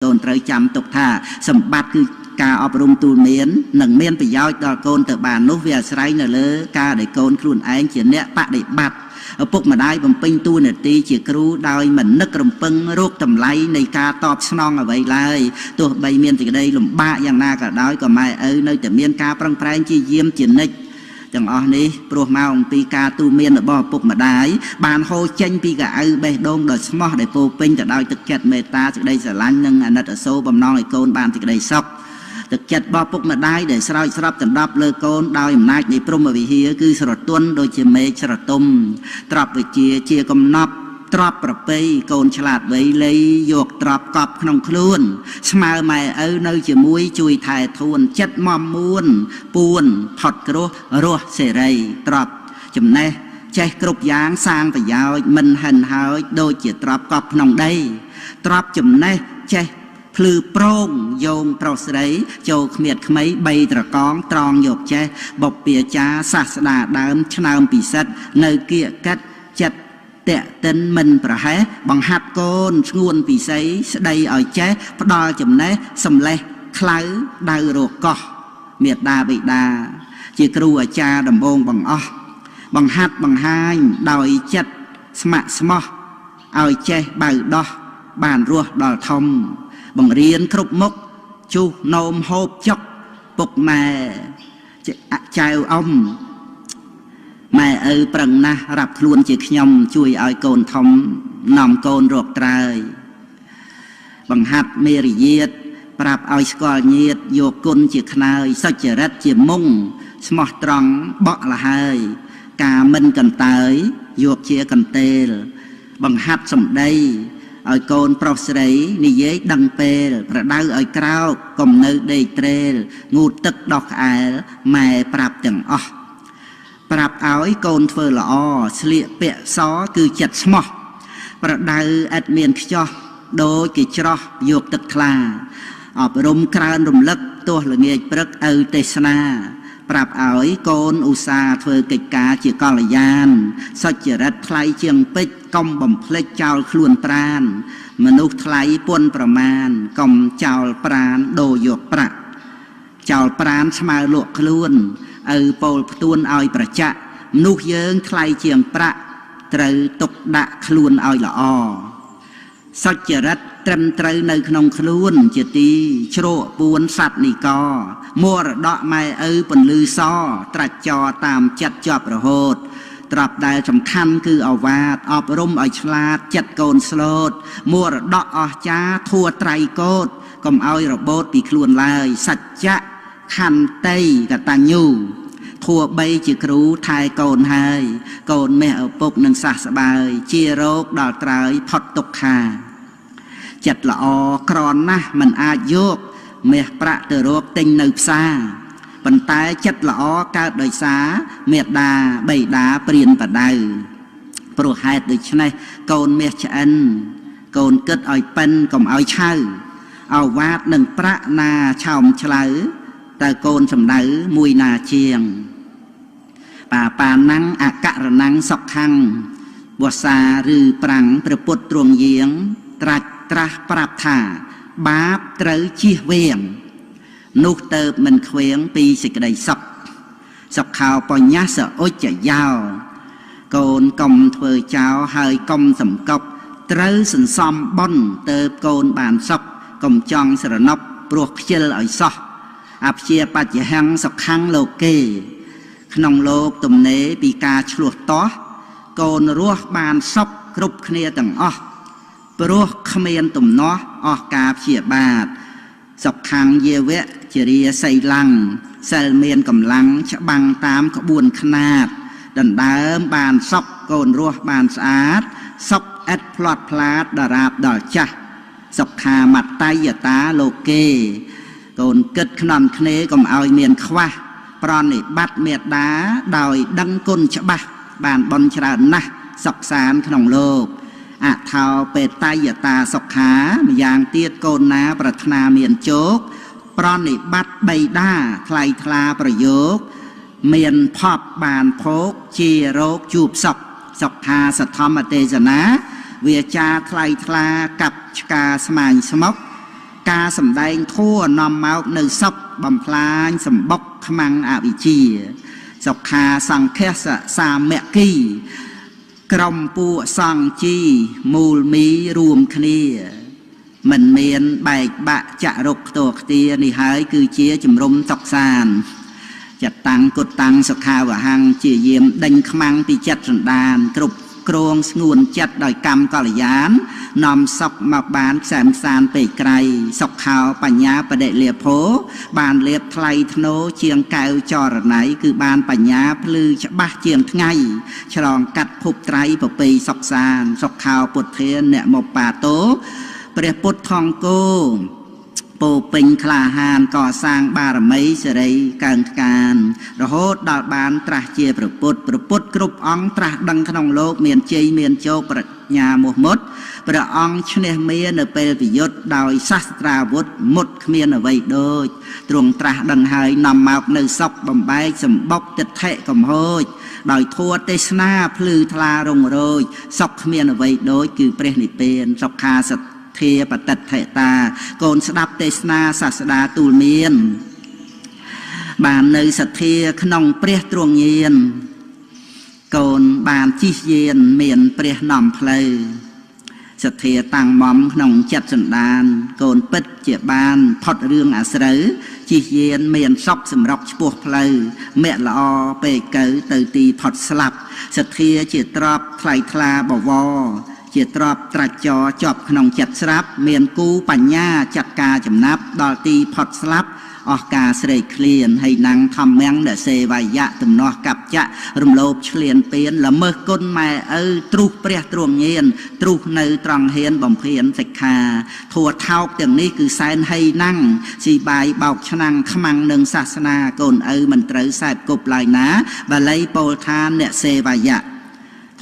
កូនត្រូវចាំទុកថាសម្បត្តិគឺការអប់រំទូលមាននិងមានប្រយោជន៍ដល់កូនទៅបាននោះវាអាស្រ័យនៅលើការដែលកូនខ្លួនឯងជាអ្នកបដិបត្តិ។ឪពុកម្ដាយបំពេញតួនាទីជាគ្រូដោយមិននឹករំពឹងរោគតម្លៃនៃការតបស្នងអ្វីឡើយទោះបីមានសេចក្តីលំបាកយ៉ាងណាក៏ដោយក៏ម៉ែឪនៅតែមានការប្រឹងប្រែងជាយាមជានិច្ចទាំងអស់នេះព្រោះមកអំពីការទូមានរបស់ឪពុកម្ដាយបានហូរចេញពីកៅអៅបេះដូងដ៏ស្មោះដែលពោពេញទៅដោយទឹកចិត្តមេត្តាសេចក្តីស្រឡាញ់និងអាណិតអាសូរបំណងឲ្យកូនបានសេចក្តីសុខទឹកចិត្តរបស់ពុកម្ដាយដែលស្រោចស្រពដណ្ដប់លើកូនដោយអំណាចនៃព្រហ្មវិហារគឺស្រទន់ដូចជាមេឃស្រទុំទ្របវិជាជាកំណប់ទ្របប្រពៃកូនឆ្លាតវៃលៃយកទ្របកប់ក្នុងខ្លួនស្មើម៉ែឪនៅជាមួយជួយថែធួនចិត្តមមមួនពួនផុតគ្រោះរស់សេរីទ្របចំណេះចេះគ្រប់យ៉ាងសាងប្រយោជន៍មិនហិនហើយដូចជាទ្របកប់ក្នុងដីទ្របចំណេះចេះភ្លឺប្រងយោងប្រុសស្រីចូលគ្មៀតក្មៃបីត្រកងត្រង់យកចេះបុព្វាចាសាស្តាដើមឆ្នើមពិសិដ្ឋនៅគៀកកិតចិត្តតេតិនមិនប្រហែសបង្ហាត់កូនស្ងួនពិសីស្ដីឲ្យចេះផ្ដល់ចំណេះសំលេះខ្លៅដៅរកកោះមេដាបិតាជាគ្រូអាចារ្យដំបងបង្អស់បង្ហាត់បង្ហាញដោយចិត្តស្ម័គ្រស្មោះឲ្យចេះបៅដោះបានរស់ដល់ធំបង្រៀនគ្រប់មុខជុះនោមហូបចុកពុកម៉ែចៅអ៊ំម៉ែឪប្រឹងណាស់រាប់ខ្លួនជាខ្ញុំជួយឲ្យកូនធំនាំកូនរកត្រើយបង្ហាត់មេរយាទប្រាប់ឲ្យស្គាល់ញាតយកគុណជាខ្នើយសុចរិតជាមុងស្មោះត្រង់បក់លហើយការមិនកន្តើយយកជាកន្ទេលបង្ហាត់សម្ដីឲ្យកូនប្រុសស្រីនិយាយដឹងពេលប្រដៅឲ្យក្រោកកុំនៅដេកត្រេលងូតទឹកដោះក្អែលម៉ែប្រាប់ទាំងអស់ប្រាប់ឲ្យកូនធ្វើល្អស្លៀកពាក់សគឺចិត្តស្មោះប្រដៅឥតមានខ្ចោះដូចគេច្រោះយកទឹកថ្លាអប់រំក្រើនរំលឹកទោះល្ងាចព្រឹកឪទេសនាប្រាប់ឲ្យកូនឧស្សាហ៍ធ្វើកិច្ចការជាកល្យានសុចរិតថ្លៃជាងពេជ្រកុំបំភ្លេចចោលខ្លួនប្រានមនុស្សថ្លៃពុនប្រមាណកុំចោលប្រានដូរយកប្រាក់ចោលប្រានស្មើលក់ខ្លួនឪពោលផ្ទួនឲ្យប្រចាក់មនុស្សយើងថ្លៃជាងប្រាក់ត្រូវទុកដាក់ខ្លួនឲ្យល្អសុចរិតត្រឹមត្រូវនៅក្នុងខ្លួនជាទីជ្រកពួនសត្វនិកមរតកម៉ែឪពន្លឺសត្រាច់ចរតាមចិត្តជាប់រហូតត្រាប់ដែលសំខាន់គឺអវាទអប់រំឲ្យឆ្លាតចិត្តកូនស្លូតមរតកអស្ចារ្យធัวត្រៃកោតកុំឲ្យរបូតពីខ្លួនឡើយសច្ចៈខន្តីកតញ្ញូធัวបីជាគ្រូថែកូនហើយកូនមាសឪពុកនឹងសះស្បើយជារោគដល់ត្រើយផុតទុក្ខាចិត្តល្អក្រណាស់មិនអាចយកមាសប្រាក់ទៅរកទិញនៅផ្សារប៉ុន្តែចិត្តល្អកើតដោយសារមេដាបិតាព្រានបដៅព្រោះហេតុដូច្នេះកូនមាសឆ្អិនកូនគិតឲ្យប៉ិនកុំឲ្យឆៅអវាទនឹងប្រាក់ណាឆោមឆ្លៅតើកូនសំដៅមួយណាជាងបាបាណੰអករណੰសុខੰវសាឬប្រាំងព្រះពុទ្ធទ្រង់យាងត្រាច់ត្រាស់ប្រាប់ថាបាបត្រូវជៀសវាងនោះទៅមិនខ្វៀងពីសេចក្តីសុខសុខោបញ្ញាសឧច្ចយោកូនកុំធ្វើចោលហើយកុំសំកប់ត្រូវសន្សំបុណ្យទៅកូនបានសុខកុំចង់ស្រណុកព្រោះខ្ជិលឲ្យសោះអព្យាបច្ចហੰសុខੰលោកេក្នុងលោកទំនេរពីការឆ្លោះទាស់កូនរស់បានសុខគ្រប់គ្នាទាំងអស់ព្រោះគ្មានទំនាស់អស់ការព្យាបាទសុខੰយាវៈជារាសីលੰសិលមានកម្លាំងច្បាំងតាមក្បួនខ្នាតដណ្ដើមបានសុខកូនរស់បានស្អាតសុខឥតផ្លាត់ផ្លាតដរាបដល់ចាស់សុខាមត្តយតាលោកេកូនគិតខ្នំគ្នាកុំឲ្យមានខ្វះប្រណិបត្តិមេដាដោយដឹងគុណច្បាស់បានបុណ្យច្រើនណាស់សុខសាន្តក្នុងលោកអថោបេតយតាសុខាម្យ៉ាងទៀតកូនណាប្រាថ្នាមានជោគប្រណិបត្តិបិតាថ្លៃថ្លាប្រយោគមានភពបានភោគជារោគជួបសុខសុខាសធម្មទេសនាវាចាថ្លៃថ្លាកັບឆ្កាស្មាញស្មុក ការសម្ដែងធัวនាំមកនៅសុខបំផ្លាញសម្បុកខ្មាំងអវិជ្ជាសុខាសង្ឃសសាមគ្គីក្រុមពួកសង្ឃជីមូលមីរួមគ្នាមិនមានបែកបាក់ចរុកខ្ទោខ្ទានេះហើយគឺជាជំរំសុខសានចតាំងគុតតាំងសុខាវហੰជាយាមដេញខ្មាំងពីចិត្តសន្តានគ្រប់គ្រងស្ងួនចិត្តដោយកម្មកល្យាននាំសុខមកបានខ្សែមខ្សានពេកក្រៃសុខោបញ្ញាបដិលាភោបានលៀបថ្លៃធ្នោជាងកែវចរណៃគឺបានបញ្ញាភ្លឺច្បាស់ជាងថ្ងៃឆ្លងកាត់ភពត្រៃប្រពៃសុខសានសុខោពុទ្ធាអ្នកមកបាតោព្រះពុទ្ធថងគោពោពេញក្លាហានកសាងបារមីសេរីកើងថ្កានរហូតដល់បានត្រាស់ជាព្រះពុទ្ធព្រះពុទ្ធគ្រប់អង្គត្រាស់ដឹងក្នុងលោកមានជ័យមានជោគប្រាជ្ញាមោះមុតព្រះអង្គឈ្នះមានៅពេលប្រយុទ្ធដោយសាស្ត្រាវុធមុតគ្មានអ្វីដូចទ្រង់ត្រាស់ដឹងហើយនាំមកនៅសុខបំបែកសម្បុកទិដ្ឋិកំហូចដោយធម៌ទេសនាភ្លឺថ្លារុងរោចសុខគ្មានអ្វីដូចគឺព្រះនិព្វានសុខាសធាបតិដ្ឋិតាកូនស្ដាប់ទេសនាសាស្តាទូលមានបាននៅសទ្ធាក្នុងព្រះទ្រង់ញាណកូនបានជិះយានមានព្រះនាំផ្លូវសទ្ធាតាំងមក្នុងចិត្តសន្តានកូនពិតជាបានផុតរឿងអាស្រូវជិះយានមានសុខសម្រុកឆ្ពោះផ្លូវមគ្គល្អពេកកៅទៅទីផុតស្លាប់សទ្ធាជាទ្របថ្លៃថ្លាបវរជាទ្របត្រាច់ចរជាប់ក្នុងចិត្តស្រាប់មានគូបញ្ញាចាត់ការចំណាប់ដល់ទីផុតស្លាប់អស់ការស្រេកឃ្លានហើយណាំងធម្មំដែលសេវយៈទំនាស់កັບចៈរំលោភឆ្លៀនពៀនល្មើសគុណម៉ែឪទ្រុះព្រះទ្រង់ញានទ្រុះនៅត្រង់ហ៊ានបំភានសិក្ខាធัวថោកទាំងនេះគឺសែនហៃណាំងស៊ីបាយបោកឆ្នាំងខ្មាំងនឹងសាសនាកូនឪមិនត្រូវសែបគប់ឡើយណាបាលីពោលថាអ្នកសេវយៈ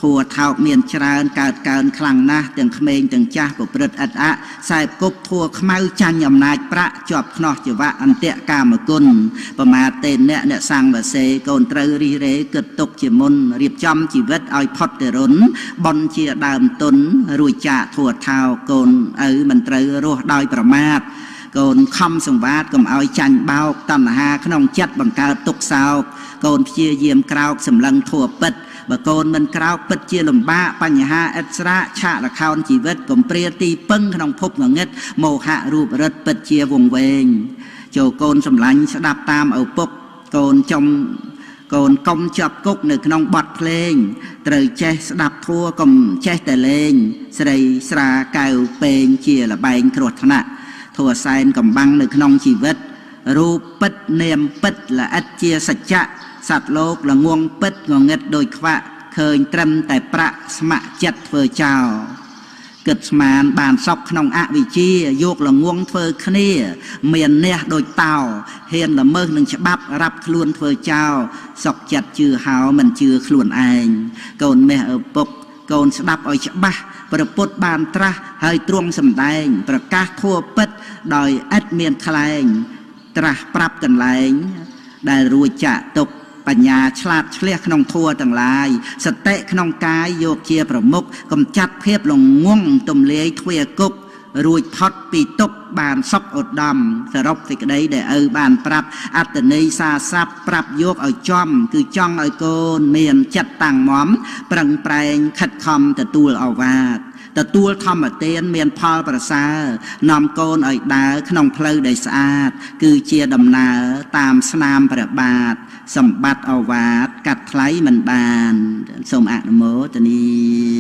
ធัวថោកមានច្រើនកើតកើនខ្លាំងណាស់ទាំងក្មេងទាំងចាស់ប្រព្រឹត្តអិតអៈសែបគប់ធัวខ្មៅចាញ់អំណាចប្រាក់ជាប់ខ្នោះជីវៈអន្តៈកាមគុណប្រមាទទេអ្នកអ្នកសង្វសេកូនត្រូវរិះរេគិតទុកជាមុនរៀបចំជីវិតឲ្យផុតទរុនបនជាដើមទុនរួចចាកធัวថោកកូនឪមិនត្រូវរស់ដោយប្រមាទកូនខំសង្វាតកុំឲ្យចាញ់បោកតណ្ហាក្នុងចិត្តបង្កើតទុក្ខសោកកូនព្យាយាមក្រោកសម្លឹងធัวពិតបើកូនមិនក្រោកពិតជាលំបាកបញ្ហាឥតស្រាកឆាកល្ខោនជីវិតកំព្រាទីពឹងក្នុងភពងងឹតមោហៈរូបរិទ្ធពិតជាវង្វេងចូលកូនសម្លាញ់ស្ដាប់តាមឪពុកកូនចំកូនកុំជាប់គុកនៅក្នុងបទភ្លេងត្រូវចេះស្ដាប់ធัวកុំចេះតែលេងស្រីស្រាកៅពេងជាលបែងគ្រោះថ្នាក់ធัวសែនកំបាំងនៅក្នុងជីវិតរូបពិតនាមពិតល្អិតជាសច្ចៈសត្វលោកល្ងងពិតងងឹតដោយខ្វាក់ឃើញត្រឹមតែប្រាក់ស្ម័គ្រចិត្តធ្វើចោលគិតស្មានបានសពក្នុងអវិជ្ជាយកល្ងងធ្វើគ្នាមានះដូចតោហ៊ានល្មើសនឹងច្បាប់រាប់ខ្លួនធ្វើចោលសុកចិត្តជឿហៅមិនជឿខ្លួនឯងកូនមាសឪពុកកូនស្ដាប់ឲ្យច្បាស់ព្រះពុទ្ធបានត្រាស់ហើយទ្រង់សម្ដែងប្រកាសធัวពិតដោយឥតមានក្លែងត្រាស់ប្រាប់កន្លែងដែលរួចចាក់ទុកបញ្ញាឆ្លាតឆ្លះក្នុងធัวទាំងឡាយសតិក្នុងកាយយកជាប្រមុខកំចាត់ភាពល្ងងទំលាយទ្វាគុករួចផុតពីទុកបានសុខឧត្តមសរុបសេចក្តីដែលឪបានប្រាប់អត្តន័យសាស័ព្ទប្រាប់យកឲ្យចំគឺចង់ឲ្យកូនមានចិត្តតាំងមប្រឹងប្រែងខិតខំទទួលឱវាទទទួលធម្មទានមានផលប្រសើរនាំកូនឲ្យដើរក្នុងផ្លូវដែលស្អាតគឺជាដំណើរតាមស្នាមព្រះបាទសម្បត្តិឱវាទកាត់ថ្លៃមិនបានសូមអនុមោទនា